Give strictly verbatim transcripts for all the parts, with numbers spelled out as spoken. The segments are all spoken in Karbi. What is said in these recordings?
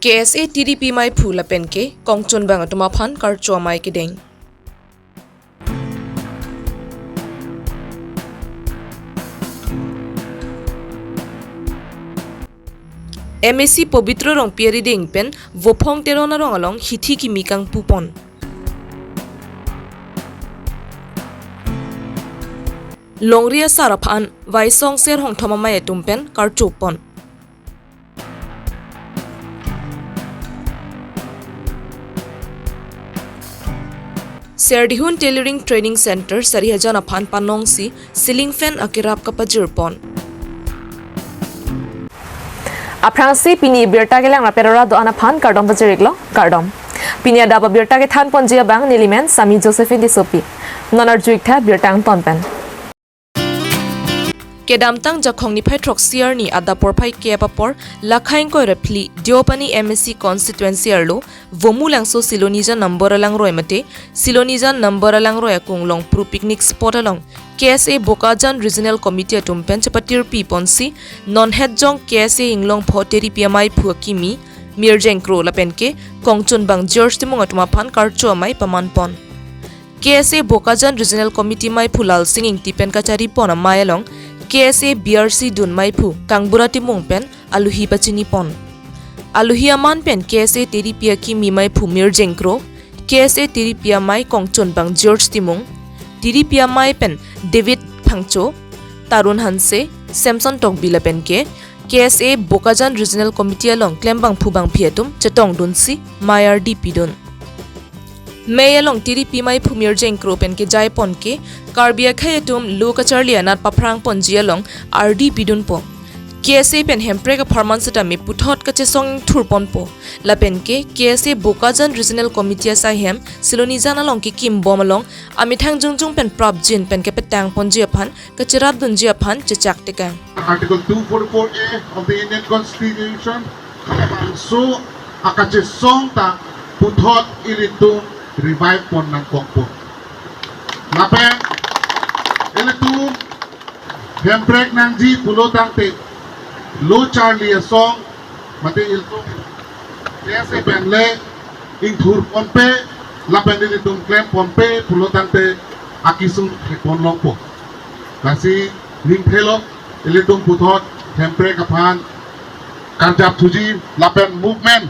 K S A T D P meiphu lapen ke kongchunbang atum aphan karcho amei kedeng. M A C Pobitro Rongpi arideng pen Vophong Teron arong along hithi kimi kangpupon. Longri asar aphan Vaisong Ser Hongthom amei atum pen karchopon. Serdihun Tailoring Training Center Sarihajan aphan panongsi ceiling fan akerap kapajirpon. Aphrangsi pini birta kelang rapet ora do-an aphan kardom pajir-iklo, kardom. Pini adap abirta kethanponji abang nelimen Sami Josephine Tissopi. Non arju-iktha birta angton pen. Kedamtang Jakhong niphai throksi arni adap porphai kep apor, Lakha ingkoi ra phli, Deopani M A C constituency arlo, Vomulangso Silonijan Nambor Alangroi mate, Silonijan Nambor Alangroi akung Longpru picnic spot along K S A Bokajan Regional Committee atum pen chepatirpiponsi, non hetjong K S A Inglongpho Teripi ameiphu akimi, Mirjeng Kro lapen ke kongchunbang George Timung atum aphan karcho amei pamanpon. K S A Bokajan Regional Committee meiphu Lalsing Ingti pen kacharipon amei along K S A B R C dun meiphu Kangbura Timung pen aluhi pachinipon. Aluhi aman pen K S A Teripi akimi meiphu Mirjeng Kro, K S A Teripi amei kongchunbang George Timung, Teripi amei pen David Phangcho, Tarun Hanse, Samson Tokbi lapen ke K S A Bokajan Regional Committee along klembangphu bangphi atum chetongdunsi mei ardi pidun. Mei along Teripi meiphu Mirjeng Kro pen kejaiponke Karbi akhei atum lo kacharli anat paphrangponji along ardi pidunpo. K S A pen Hemprek apharman setame puthot kachesong ingthurponpo. Lapen ke K S A Bokajan Regional Committee asai hem Silonijan along kekimbom along amethang jongjong pen prapjin pen kepetangponji aphan kacherapdunji aphan chechak tekang. Article two forty-four A of the Indian Constitution, labangso akachesong ta puthot ilitum revive pon nangkokpo. Lapen ilitum Hemprek nangji pulo tangte lo charli asong mate ilitum K S A pen le ingthurponpe lapen ilitum klemponpe pulo tangte akesung thekponlongpo. Lasi ningthelok ilitum puthot Hemprek aphan karjap thuji lapen movement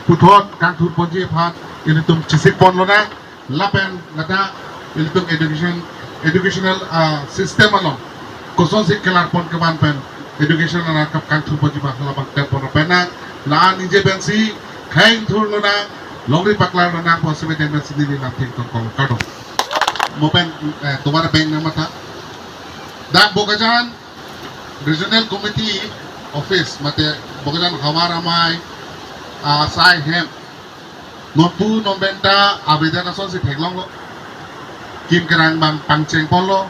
puthot kangthurponji aphan ilitum chesikponlonang. Lapen ladak ilitum education, educational, ah, system along kosonsi kelarpon kevan pen education along kap kangthurponji aphan labang klemponlonang. La-an ningje pensi khei ingthurlonang, longri paklarlonang pu seme deng pensi neli nangthengtong kong kardom. Mo pen, eh, tomar beng nangmatha. Dak Bokajan Regional Committee Office mate Bokajan Havar amei, ah, asai hem nonpu non pen ta abedan asonsi theklonglo. Kim kerang abang pangchengponlo.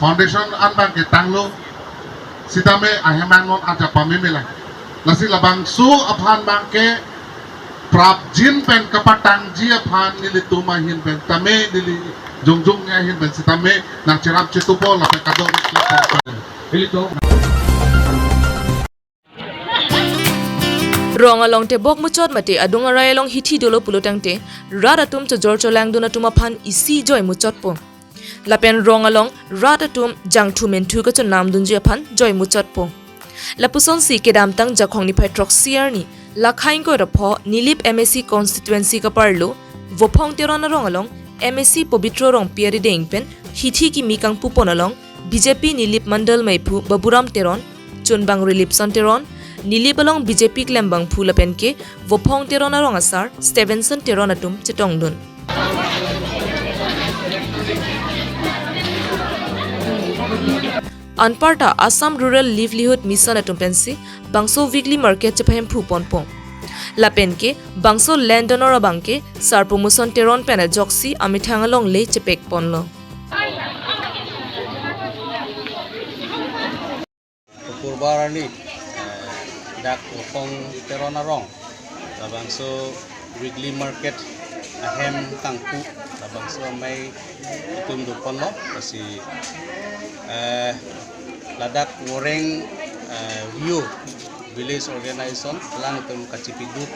Foundation an abang ketanglo. Sitame ahem an non ajat pameme lang. Lasi labangso aphan abang ke prapjin pen kapatangji aphan nelitum ahin pen tame neli jongjong ahin pen sitame nangcherap chetupo lapen kadokave. Ilitum. Rong along tebok muchot mate adung arai along hithi dolo pulo tangte, rat atum chojor cholangdun atum aphan isi joi muchotpo. Lapen rong along rat atum jangthu menthu kachonamdunji aphan joi muchotpo. Lapusonsi kedamtang Jakhong niphai throksi arni, Lakha ingkoi ra pho Nilip M A C constituency kaparlo, Vophong Teron arong along M A C Pobitro Rongpi arideng pen hithi kimi kangpupon along B J P Nilip Mandal meiphu Baburam Teron, chunbang Rilipson Teron, Nilip along B J P klembangphu lapen ke Vophong Teron arong asar Stevenson Teron atum chetongdun. Anparta Assam Rural Livelihood Mission atum pensi bangso weekly market chepahem phu ponpo. Lapen ke bangso land donor abang ke Sar Promotion Teron pen ajoksi amethang along le chepek ponlo. Purbar arni, eh, dak Vophong Teron arong labangso weekly market ahem kangpu, labangso amei itum doponlo, lasi, eh, ladak Woreng, eh, view Village organization alangtum kachipiduk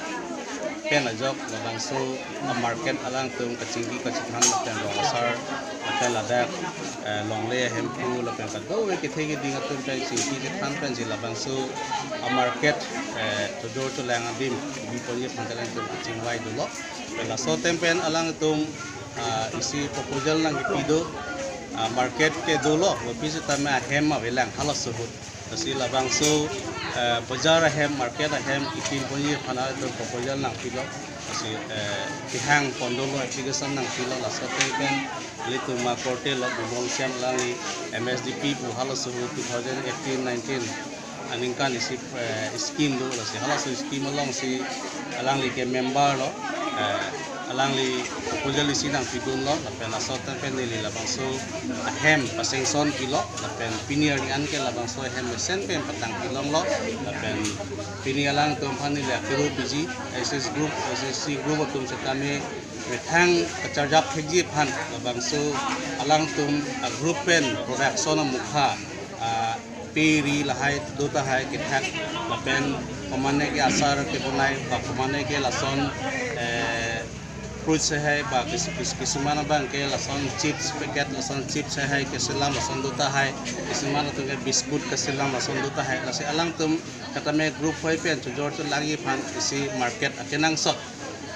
pen ajok labangso a market alangtum kachingki kachithang lapen rong asar lapen ladak, eh, longle ahemphu lapen kadokave kethe keding atum pen chingki chethan pensi labangso a market, eh, chojor cholang adim biponji aphan alangtum kachingvai dolo. Laso atem pen alangtum, ah, isi proposal nangkipi do, ah, market ke dolo, kopi setame ahem avelang halaso ahut. Lasi labangso, eh, bazar ahem, market ahem, kikim ponji aphan alangtum proposal nangpilo. Lasi, eh, kehang pon dolo, application nangpilo, laso atem pen ilitum akorte lo, Bumong Siam alangli M S D P pu halaso ahut two thousand eighteen nineteen aningkan isi, eh, scheme do, lasi halaso scheme alongsi alangli ke member lo, eh, alangli proposal isi nangpidun lo, lapen laso atem pen neli labangso ahem pasanction pilo, lapen pini arni an ke labangso ahem mesen pen patang pilong lo, lapen pini alangtum aphan neli akiru piji, S S group, S S C group atum setame methang kacharjap thekji aphan labangso alangtum a group pen production amukha, ah, pe ri lahai do tahai kethak lapen komane ke asar kebonai ba komane ke lason, eh, fruits hai ba kis-, kis-, kisuman abang ke lason chips packet, lason chips hai keselam lason do tahai, kisuman atum ke biscuit keselam lason do tahai, lasi alangtum katame group hai pen chojor cholangji aphan isi market akenangsot.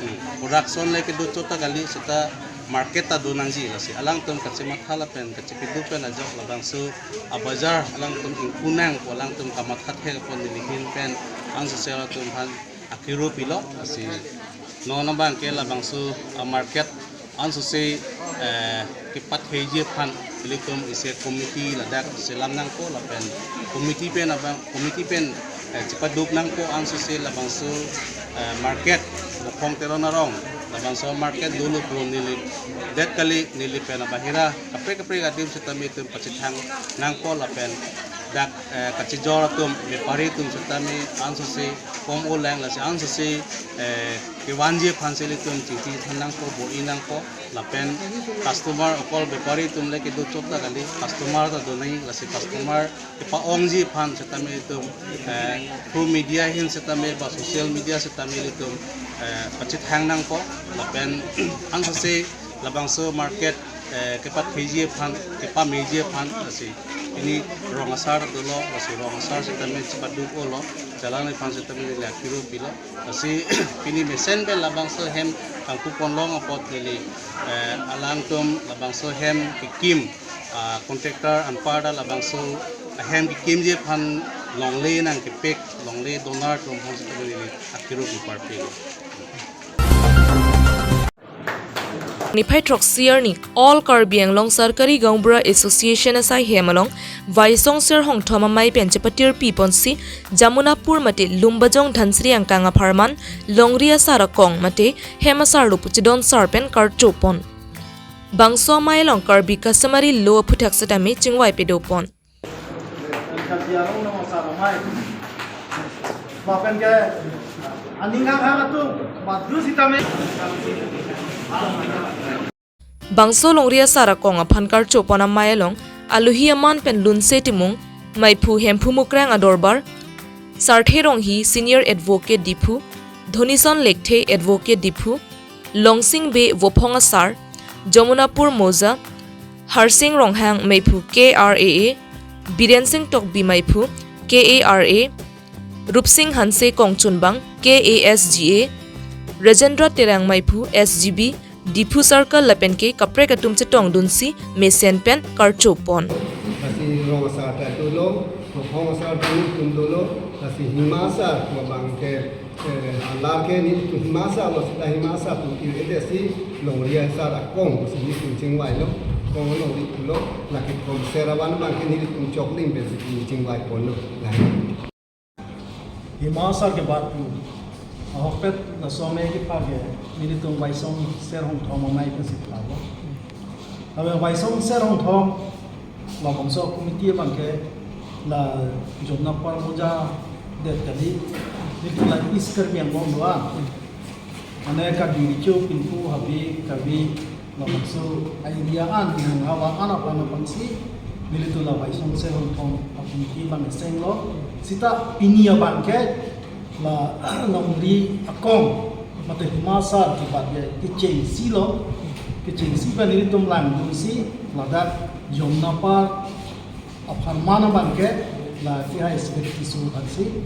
Hmm. Production le kedo chot ta kali, seta market ta do nangji, lasi alangtum kachimatha lapen kachipiduk pen ajok labangso a bazar alangtum ingpu nang pu alangtum kamatha thek apot neli ahin pen ansose alangtum aphan akiru pilo, lasi non abang ke labangso a market ansose, eh, kepatheji aphan ilitum isi committee ladak selam nangpo lapen committee pen abang, committee pen, eh, chipaduk nangpo ansose labangso, eh, market Bophong Teron arong labangso market dolo pu neli det kali, neli pen abahira kaprek kaprek adim setame itum pachethang nangpo lapen dak, eh, kachijor atum bepari atum setame ansose pom-o lang, lasi ansose, eh, kevanji aphan si ilitum chingki than nangpo, bor-i nangpo, lapen customer okol bepari atum le kedo chot ta kali, customer ta do nangji, lasi customer kepa-ongji aphan setame itum, eh, through media ahin setame ba social media setame ilitum, eh, pachethang nangpo, lapen ansose labangso market, eh, kepatheji aphan, kepameji aphan, lasi pini rong asar dolo, lasi rong asar setame chipaduk-o lo, jalan aphan setame neli akiru pilo, lasi pini mesen pen labangso ahem kangku ponlong apot neli, eh, alangtum labangso ahem kekim, ah, contractor anparta labangso ahem kekimji aphan longle nangkepek, longle donor atum aphan setame neli akiru piparpilo. Niphai throksi arni All Karbi Anglong Sarkari Gaonbura Association asai hem along Vaisong Ser Hongthom amei pen chepatirpi ponsi Jamunapur mate Lumbajong Dhansiri angkang apharman longri asar akong mate hem asar lo pu chedon sar pen karcho pon. Bangso amei along Karbi customary law aphuthak setame chingvai pedo pon. Bangso longri asar akong aphan karcho pon amei along alohi aman pen Lunse Timung, Meiphu Hemphu Mukrang adorbar, Sarthe Ronghi, Senior Advocate Diphu, Dhonison Lekthe, Advocate Diphu, Longsing Bey, Vophong Asar, Jamunapur Mouza, Harsing Ronghang, Meiphu K R A A, Biren Sing Tokbi, Meiphu K A R A, Rupsing Hanse, Kongchunbang, K A S G A, Rajendra Terang, Meiphu S G B, Diphu Circle lapen ke kaprek atum chetongdunsi mesen pen karcho pon. Lasi rong asar ta dolo, Vophong Asar ta nelitum dolo, lasi hima asar pu abang ke, eh, alar ke nelitum hima asar lo, seta hima asar atum ir-edetsi longri asar akong pusi nelitum chingvai lo, kong longri pulo, lake kong seravan abang ke nelitum choklim pensi chingvai ponlo. Lake hima asar ke bat pu ahokpet laso amei kepha ke nelitum Vaisong Ser Hongthom amei pensi pha lo. Abe Vaisong Ser Hongthom labangso committee abang ke la Jamunapur Mouza det kali, nelitum la East Karbi Anglong do-an. Mane Karbi Recho Pinpo Habe Karbi labangso area an, Dinghang havar an aphan aphansi Nelitum la Waisong Sehom Thom a-committee abang esenglo. Seta pini abang ke la longri akong mate Hima Sar kebat ke kechengsi lo. Kechengsi pen nelitum langdunsi ladak Jamnapar apharman abang ke la K I S B T C aphansi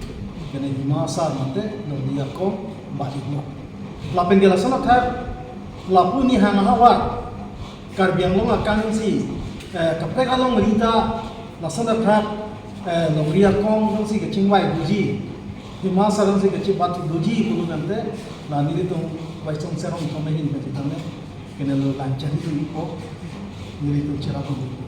kene Hima Sar mate longri akong bat-iklo. Lapen ke lason athak lapu nihang ahavar Karbi Anglong akangsi, eh, kaprek alongri ta lason athak, eh, longri akong jongsi kachingvai doji, Hima Sar jongsi kachibat doji pulo tangte, la nelitum Waisong Sehom Thom ahin pen sitame kene lo lang chari tu ipo, nelitum cherap tu ipo.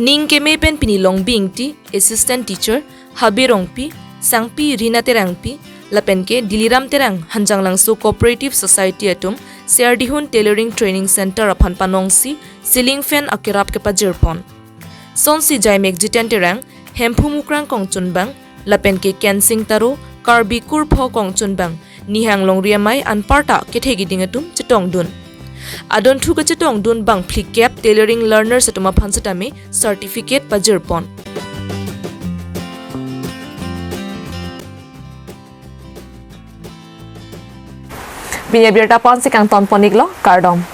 Ning keme pen pini Longbi Ingti, Assistant Teacher, Habe Rongpi, Sangpi Rina Terangpi, lapen ke Diliram Terang, Hanjanglangso Cooperative Society atum Serdihun Tailoring Training Center aphan panongsi ceiling fan akerap kepajirpon. Sonsi Jaimek Jiten Terang, Hemphu Mukrang Kongchunbang, lapen ke Kensing Taro, Karbi Kurpho Kongchunbang, nihang longri amei anparta kethegiding atum chetongdun. Adonthu kachetongdun bang phlikep tailoring learners atum aphan sitame certificate pajirpon. Pini abirta ponsi kangtonpon-iklo, kardom.